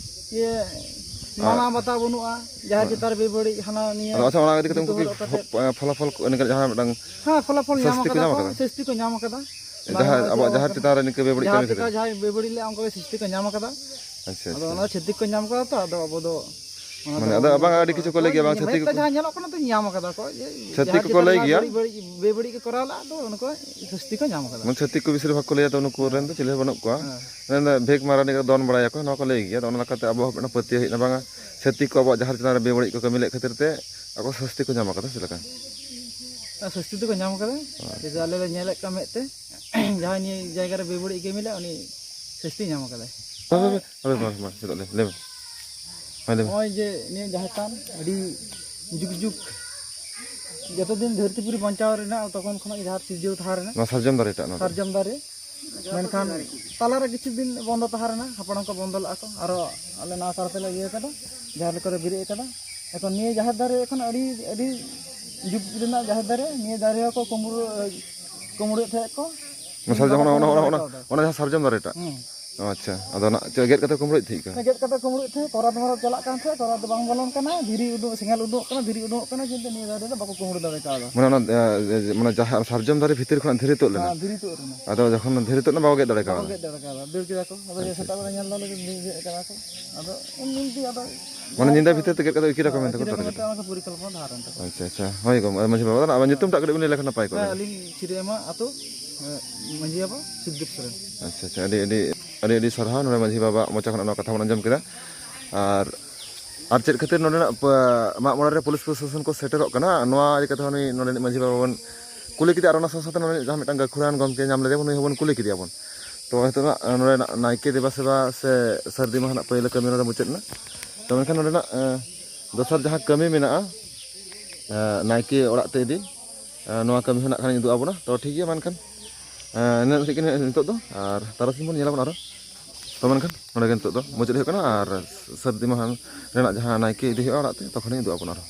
ᱡᱮ ᱟᱨ ᱢᱟᱱᱟᱣ ᱵᱟᱛᱟᱣ ᱵᱟᱹᱱᱩᱜᱼᱟ, ᱡᱟᱦᱮᱨ ᱦᱳᱭ᱾ ᱪᱮᱛᱟᱱ ᱨᱮ ᱵᱮᱵᱟᱹᱲᱤᱡ ᱦᱟᱱᱟ ᱱᱤᱭᱟᱹ ᱟᱫᱚ ᱟᱪᱪᱷᱟ, ᱚᱱᱟ ᱤᱫᱤ ᱠᱟᱛᱮ ᱡᱚᱛᱚ ᱩᱱᱠᱩ ᱠᱤ ᱦᱚᱲ ᱚᱠᱟᱛᱮ ᱯᱷᱚ-, ᱯᱷᱚᱞᱟᱯᱷᱚᱞ ᱠᱚ, ᱮᱱᱮ ᱡᱟᱦᱟᱸ ᱢᱤᱫᱴᱟᱝ ᱦᱮᱸ, ᱯᱷᱚᱞᱟᱯᱷᱚᱞ ᱧᱟᱢ ᱥᱟᱹᱥᱛᱤ ᱠᱚ ᱟᱠᱟᱫᱟ ᱧᱟᱢ ᱠᱚ, ᱟᱠᱟᱫᱟ? ᱥᱟᱹᱥᱛᱤ ᱠᱚ ᱧᱟᱢ ᱟᱠᱟᱫᱟ᱾ ᱡᱟᱦᱟᱸ ᱟᱵᱚᱣᱟᱜ ᱡᱟᱦᱟᱸ ᱪᱮᱛᱟᱱ ᱨᱮ ᱱᱤᱝᱠᱟᱹ ᱵᱮᱵᱟᱹᱲᱤᱡ ᱡᱟᱦᱟᱸ ᱠᱟᱹᱢᱤ ᱪᱮᱛᱟᱱ ᱠᱷᱟᱹᱛᱤᱨ᱾ ᱡᱟᱦᱟᱸᱭ ᱵᱮᱵᱟᱹᱲᱤᱡ ᱞᱮᱫᱼᱟ, ᱚᱱᱠᱟ ᱜᱮ ᱥᱟᱹᱥᱛᱤ ᱠᱚ ᱧᱟᱢ ᱟᱠᱟᱫᱟ᱾ ᱟᱪᱪᱷᱟ, ᱟᱫᱚ ᱟᱪᱪᱷᱟ᱾ ᱚᱱᱟ ᱥᱟᱹᱥᱛᱤ ᱠᱚ ᱧᱟᱢ ᱟᱠᱟᱫᱟ ᱛᱚ, ᱟᱫᱚ ᱟᱵᱚ ᱫᱚ ᱚᱱᱟ ᱢᱟᱱᱮ ᱫᱚ ᱟᱫᱚ ᱵᱟᱝ ᱟᱹᱰᱤ ᱠᱤᱪᱷᱩ ᱠᱚ ᱞᱟᱹᱭ ᱜᱮᱭᱟ, ᱵᱟᱝ ᱦᱳᱭ, ᱥᱟᱹᱥᱛᱤ ᱢᱮᱫ ᱠᱚ ᱛᱮ ᱡᱟᱦᱟᱸ ᱧᱮᱞᱚᱜ ᱠᱟᱱᱟ ᱛᱚ, ᱧᱟᱢ ᱟᱠᱟᱫᱟ ᱠᱚ, ᱡᱮ ᱥᱟᱹᱥᱛᱤ ᱡᱟᱦᱟᱸᱭ ᱠᱚᱠᱚ ᱪᱮᱛᱟᱱ ᱞᱟᱹᱭ ᱨᱮ ᱜᱮᱭᱟ᱾ ᱵᱟᱹᱲᱤᱡ, ᱵᱟᱹᱲᱤᱡ, ᱵᱮᱵᱟᱹᱲᱤᱡ ᱠᱚ ᱠᱚᱨᱟᱣ ᱞᱮᱫᱼᱟ, ᱟᱫᱚ ᱩᱱᱠᱩ ᱥᱟᱹᱥᱛᱤ ᱠᱚ ᱧᱟᱢ ᱟᱠᱟᱫᱟ᱾ ᱢᱟᱱᱮ ᱥᱟᱹᱥᱛᱤ ᱠᱚ ᱵᱮᱥᱤᱨ ᱵᱷᱟᱜᱽ ᱠᱚ ᱞᱟᱹᱭᱟ, ᱛᱚ ᱱᱩᱠᱩ ᱨᱮᱱ ᱫᱚ ᱪᱤᱞᱤ ᱦᱚᱸ ᱵᱟᱹᱱᱩᱜ ᱠᱚᱣᱟ᱾ ᱦᱮᱸ᱾ ᱢᱮᱱᱫᱚ ᱵᱷᱮᱠ ᱢᱟᱨᱟᱱᱤ ᱠᱚ ᱫᱚᱱ ᱵᱟᱲᱟᱭᱟᱠᱚ, ᱱᱚᱣᱟ ᱠᱚ ᱞᱟᱹᱭ ᱜᱮᱭᱟ᱾ ᱟᱫᱚ ᱚᱱᱟ ᱞᱮᱠᱟᱛᱮ ᱟᱵᱚ ᱦᱚᱸ ᱢᱤᱫᱴᱟᱝ ᱯᱟᱹᱛᱭᱟᱹᱣ ᱦᱮᱡ ᱮᱱᱟ, ᱵᱟᱝᱟ ᱥᱟᱹᱥᱛᱤ ᱠᱚ ᱟᱵᱚᱣᱟᱜ ᱡᱟᱦᱮᱨ ᱪᱮᱛᱟᱱ ᱨᱮ ᱵᱮᱵᱟᱹᱲᱤᱡ ᱠᱚ ᱠᱟᱹᱢᱤ ᱞᱮᱫ ᱠᱷᱟᱹᱛᱤᱨ ᱛᱮ ᱟᱠᱚ ᱥᱟᱹᱥᱛᱤ ᱠᱚ ᱧᱟᱢ ᱟᱠᱟᱫᱟ, ᱪᱮᱫ ᱞᱮᱠᱟ? ᱟᱨ ᱥᱟᱹᱥᱛᱤ ᱫᱚᱠᱚ ᱧᱟᱢ ᱟᱠᱟᱫᱟ᱾ ᱟᱪᱪᱷᱟ᱾ ᱡᱮ ᱟᱞᱮ ᱞᱮ ᱧᱮᱞᱮᱫ ᱠᱚᱣᱟ ᱢᱮᱫ ᱛᱮ, ᱡᱟᱦᱟᱸᱭ ᱱᱤᱭᱟᱹ ᱡᱟᱭᱜᱟ ᱨᱮ ᱵᱮᱵᱟᱹᱲᱤᱡ ᱠᱟᱹᱢᱤ ᱞᱮᱫ, ᱩᱱᱤ ᱥᱟᱹᱥᱛᱤ ᱧᱟᱢ ᱟᱠᱟᱫᱟᱭ᱾ ᱦᱳᱭ, ᱦᱳᱭ, ᱦᱳᱭ, ᱢᱟ, ᱢᱟ, ᱪᱮᱫᱟᱜ ᱞᱟᱹᱭ, ᱞᱟᱹᱭ ᱢᱮ᱾ ᱦᱳᱭ, ᱞᱟᱹᱭ ᱢᱮ᱾ ᱱᱚᱜᱼᱚᱭ ᱡᱮ ᱱᱤᱭᱟᱹ ᱡᱟᱦᱮᱨ ᱛᱷᱟᱱ ᱟᱹᱰᱤ ᱡᱩᱜᱽ ᱡᱩᱜᱽ, ᱡᱚᱛᱚ ᱫᱤᱱ ᱫᱷᱟᱹᱨᱛᱤ ᱯᱩᱨᱤ ᱵᱟᱧᱪᱟᱣ ᱨᱮᱱᱟᱜ, ᱛᱚᱠᱷᱚᱱ ᱠᱷᱚᱱᱟᱜ ᱡᱟᱦᱟᱸ ᱥᱤᱨᱡᱟᱹᱣ ᱛᱟᱦᱮᱸ ᱨᱮᱱᱟᱜ ᱱᱚᱣᱟ ᱥᱟᱨᱡᱚᱢ ᱫᱟᱨᱮ ᱴᱟᱜ, ᱱᱚᱣᱟ ᱫᱚ? ᱥᱟᱨᱡᱚᱢ ᱫᱟᱨᱮ᱾ ᱢᱮᱱᱠᱷᱟᱱ ᱛᱟᱞᱟᱨᱮ ᱠᱤᱪᱷᱩ ᱫᱤᱱ ᱵᱚᱱᱫᱚ ᱛᱟᱦᱮᱸ ᱞᱮᱱᱟ, ᱦᱟᱯᱲᱟᱢ ᱠᱚ ᱵᱚᱱᱫᱚ ᱞᱮᱫᱼᱟ ᱠᱚ᱾ ᱟᱨᱚ ᱟᱞᱮ ᱱᱟᱣᱟ ᱠᱟᱨ ᱛᱮᱞᱮ ᱤᱭᱟᱹ ᱠᱟᱫᱟ, ᱡᱟᱦᱮᱨ ᱞᱮᱠᱟ ᱨᱮ ᱵᱮᱨᱮᱫ ᱠᱟᱫᱟ᱾ ᱮᱠᱷᱚᱱ ᱱᱤᱭᱟᱹ ᱡᱟᱦᱮᱨ ᱫᱟᱨᱮ ᱮᱠᱷᱚᱱ ᱟᱹᱰᱤ, ᱟᱹᱰᱤ ᱡᱩᱜᱽ ᱨᱮᱱᱟᱜ ᱡᱟᱦᱮᱨ ᱫᱟᱨᱮ, ᱱᱤᱭᱟᱹ ᱫᱟᱨᱮ ᱦᱚᱸᱠᱚ ᱠᱩᱢᱵᱽᱲᱩ, ᱠᱩᱢᱵᱽᱲᱩᱭᱮᱫ ᱛᱟᱦᱮᱸᱫ ᱠᱚ᱾ ᱚᱱᱟ ᱥᱟᱨᱡᱚᱢ, ᱵᱟᱠᱚ ᱚᱱᱟ, ᱚᱱᱟ, ᱠᱩᱢᱵᱽᱲᱩ ᱚᱱᱟ, ᱫᱟᱲᱮ ᱠᱟᱣᱫᱟ᱾ ᱚᱱᱟ ᱡᱟᱦᱟᱸ ᱥᱟᱨᱡᱚᱢ ᱫᱟᱨᱮᱴᱟᱜ? ᱦᱩᱸ᱾ ᱟᱪᱪᱷᱟ, ᱟᱫᱚ ᱚᱱᱟ ᱪᱮᱫ ᱜᱮᱫ ᱠᱟᱛᱮ ᱠᱩᱢᱵᱽᱲᱩᱭᱮᱫ ᱛᱟᱦᱮᱸᱫ ᱠᱚ? ᱜᱮᱫ ᱠᱟᱛᱮ ᱠᱩᱢᱵᱽᱲᱩᱭᱮᱫ ᱛᱟᱦᱮᱸᱫ, ᱠᱚᱨᱟᱛ ᱢᱚᱨᱟᱛ ᱪᱟᱞᱟᱜ ᱠᱟᱱ ᱛᱟᱦᱮᱸᱫ, ᱠᱚᱨᱟᱛ ᱫᱚ ᱵᱟᱝ ᱵᱚᱞᱚᱱ ᱠᱟᱱᱟ, ᱫᱷᱤᱨᱤ ᱩᱰᱩᱠ, ᱥᱮᱸᱜᱮᱞ ᱩᱰᱩᱠᱚᱜ ᱠᱟᱱᱟ, ᱠᱤᱱᱛᱩ ᱱᱤᱭᱟᱹ ᱫᱟᱨᱮ ᱫᱚ ᱵᱟᱠᱚ ᱠᱩᱢᱵᱽᱲᱩ ᱫᱟᱲᱮ ᱠᱟᱣᱫᱟ᱾ ᱢᱟᱱᱮ ᱚᱱᱟ, ᱮ, ᱮ, ᱢᱟᱱᱮ ᱡᱟᱦᱟᱸ ᱥᱟᱨᱡᱚᱢ ᱫᱟᱨᱮ ᱵᱷᱤᱛᱤᱨ ᱠᱷᱚᱱᱟᱜ ᱫᱷᱤᱨᱤ ᱛᱩᱫ ᱞᱮᱱᱟ? ᱦᱮᱸ, ᱫᱷᱤᱨᱤ ᱛᱩᱫ ᱞᱮᱱᱟ᱾ ᱟᱫᱚ ᱡᱚᱠᱷᱚᱱ ᱫᱷᱤᱨᱤ ᱛᱩᱫ ᱮᱱᱟ, ᱵᱟᱠᱚ ᱜᱮᱫ ᱫᱟᱲᱮ ᱵᱟᱠᱚ ᱠᱟᱣᱫᱟ? ᱜᱮᱫ ᱫᱟᱲᱮ ᱠᱟᱣᱫᱟ, ᱫᱟᱹᱲ ᱠᱮᱫᱟ ᱠᱚ᱾ ᱟᱫᱚ ᱟᱪᱪᱷᱟ, ᱥᱮᱛᱟᱜ ᱟᱪᱪᱷᱟ᱾ ᱵᱮᱲᱟ ᱧᱮᱞ ᱫᱟᱞᱮ ᱡᱮ ᱫᱷᱤᱨᱤ ᱜᱮᱫ ᱠᱟᱫᱟ ᱠᱚ᱾ ᱟᱫᱚ ᱮᱢᱱᱤ ᱜᱮ ᱟᱫᱚ ᱢᱟᱱᱮ ᱧᱤᱫᱟᱹ ᱵᱷᱤᱛᱤᱨ ᱛᱮ ᱜᱮᱫ ᱠᱟᱛᱮ ᱤᱠᱤ ᱨᱚᱠᱚᱢ ᱮᱱ ᱛᱟᱠᱚ ᱤᱠᱤ ᱨᱚᱠᱚᱢ ᱛᱟᱦᱚᱞᱮ? ᱛᱮ ᱚᱱᱟ ᱠᱚ ᱯᱚᱨᱤᱠᱚᱞᱯᱚᱱᱟ ᱫᱷᱟᱨ ᱮᱱ ᱛᱟᱠᱚᱣᱟ᱾ ᱟᱪᱪᱷᱟ, ᱟᱪᱪᱷᱟ᱾ ᱦᱳᱭ ᱜᱚᱢᱠᱮ, ᱢᱟᱹᱡᱷᱤ ᱵᱟᱵᱟ, ᱟᱵᱮᱱ ᱧᱩᱛᱩᱢ ᱴᱟᱜ ᱠᱟᱹᱴᱤᱡ ᱵᱮᱱ ᱞᱟᱹᱭ ᱞᱮᱠᱷᱟᱱ ᱱᱟᱯᱟᱭ ᱠᱚᱜᱼᱟ᱾ ᱦᱮᱸ, ᱟᱹᱞᱤᱧ ᱪᱤᱨᱟᱹᱭᱟᱢᱟ ᱟᱹᱛᱩ, ᱮ, ᱢᱟᱹᱡᱷᱤ ᱵᱟᱵᱟ ᱥᱩᱠᱫᱮᱵ ᱥᱚᱨᱮᱱ᱾ ᱟᱪᱪᱷᱟ, ᱟᱪᱪᱷᱟ, ᱟᱹᱰᱤ, ᱟᱹᱰᱤ, ᱟᱹᱰᱤ, ᱟᱹᱰᱤ ᱥᱟᱨᱦᱟᱣ ᱱᱚᱰᱮ ᱢᱟᱹᱡᱷᱤ ᱵᱟᱵᱟᱣᱟᱜ ᱢᱚᱪᱟ ᱠᱷᱚᱱᱟᱜ ᱱᱚᱣᱟ ᱠᱟᱛᱷᱟ ᱵᱚᱱ ᱟᱸᱡᱚᱢ ᱠᱮᱫᱟ᱾ ᱟᱨ, ᱟᱨ ᱪᱮᱫ ᱠᱷᱟᱹᱛᱤᱨ ᱱᱚᱰᱮᱱᱟᱜ ᱯ-, ᱢᱟᱜ ᱢᱚᱬᱮ ᱨᱮ ᱯᱩᱞᱤᱥ ᱯᱨᱚᱥᱟᱥᱚᱱ ᱠᱚ ᱥᱮᱴᱮᱨᱚᱜ ᱠᱟᱱᱟ, ᱱᱚᱣᱟ ᱤᱫᱤ ᱠᱟᱛᱮ ᱦᱚᱸ ᱱᱩᱭ ᱱᱚᱰᱮᱱᱤᱡ ᱢᱟᱹᱡᱷᱤ ᱵᱟᱵᱟ ᱵᱚᱱ ᱠᱩᱞᱤ ᱠᱮᱫᱮᱭᱟ᱾ ᱟᱨ ᱚᱱᱟ ᱥᱟᱶ ᱥᱟᱶᱛᱮ ᱱᱚᱰᱮ ᱡᱟᱦᱟᱸ ᱢᱤᱫᱴᱟᱝ ᱜᱟᱹᱠᱷᱩᱲᱟᱱ ᱜᱚᱢᱠᱮ ᱧᱟᱢ ᱞᱮᱫᱮᱭᱟ ᱵᱚᱱ, ᱱᱩᱭ ᱦᱚᱸᱵᱚᱱ ᱠᱩᱞᱤ ᱠᱮᱫᱮᱭᱟ ᱵᱚᱱ᱾ ᱛᱚ ᱱᱤᱛᱚᱜ ᱱᱟᱜ ᱱᱚᱰᱮᱱᱟᱜ ᱱᱟᱭᱠᱮ ᱫᱮᱵᱟ ᱥᱮᱵᱟ ᱥᱮ ᱥᱟᱹᱨᱫᱤ ᱢᱟᱦᱟ ᱱᱟᱜ ᱯᱳᱭᱞᱳ ᱠᱟᱹᱢᱤ ᱱᱚᱰᱮ ᱢᱩᱪᱟᱹᱫ ᱮᱱᱟ᱾ ᱛᱚ ᱢᱮᱱᱠᱷᱟᱱ ᱱᱚᱰᱮᱱᱟᱜ, ᱮᱸ, ᱫᱚᱥᱟᱨ ᱡᱟᱦᱟᱸ ᱠᱟᱹᱢᱤ ᱢᱮᱱᱟᱜᱼᱟ, ᱮᱸ, ᱱᱟᱭᱠᱮ ᱚᱲᱟᱜ ᱛᱮ ᱤᱫᱤ, ᱮᱸ, ᱱᱚᱣᱟ ᱠᱟᱹᱢᱤ ᱦᱚᱸ ᱱᱟᱜ ᱠᱷᱟᱱᱤᱧ ᱩᱫᱩᱜ ᱟᱵᱚᱱᱟ᱾ ᱛᱚ ᱴᱷᱤᱠ ᱜᱮᱭᱟ, ᱢᱟ ᱮᱱᱠᱷᱟᱱ, ᱮᱸ, ᱤᱱᱟᱹᱜ ᱫᱷᱟᱹᱵᱤᱡ ᱜᱮ ᱱᱤᱛᱚᱜ ᱫᱚ, ᱟᱨ ᱛᱟᱨᱟᱥᱤᱧ ᱵᱚᱱ ᱧᱮᱞᱟᱵᱚᱱ ᱟᱨᱚ᱾ ᱛᱚ ᱢᱮᱱᱠᱷᱟᱱ ᱱᱚᱰᱮ ᱜᱮ ᱱᱤᱛᱚᱜ ᱫᱚ ᱢᱩᱪᱟᱹᱫ ᱦᱩᱭᱩᱜ ᱠᱟᱱᱟ, ᱟᱨ ᱥᱟᱹᱨᱫᱤ ᱢᱟᱦᱟ ᱨᱮᱱᱟᱜ ᱡᱟᱦᱟᱸ ᱱᱟᱭᱠᱮ ᱤᱫᱤ ᱦᱩᱭᱩᱜᱼᱟ ᱚᱲᱟᱜ ᱛᱮ, ᱛᱚᱠᱷᱚᱱᱤᱧ ᱩᱫᱩᱜ ᱟᱵᱚᱱᱟ ᱟᱨᱚ᱾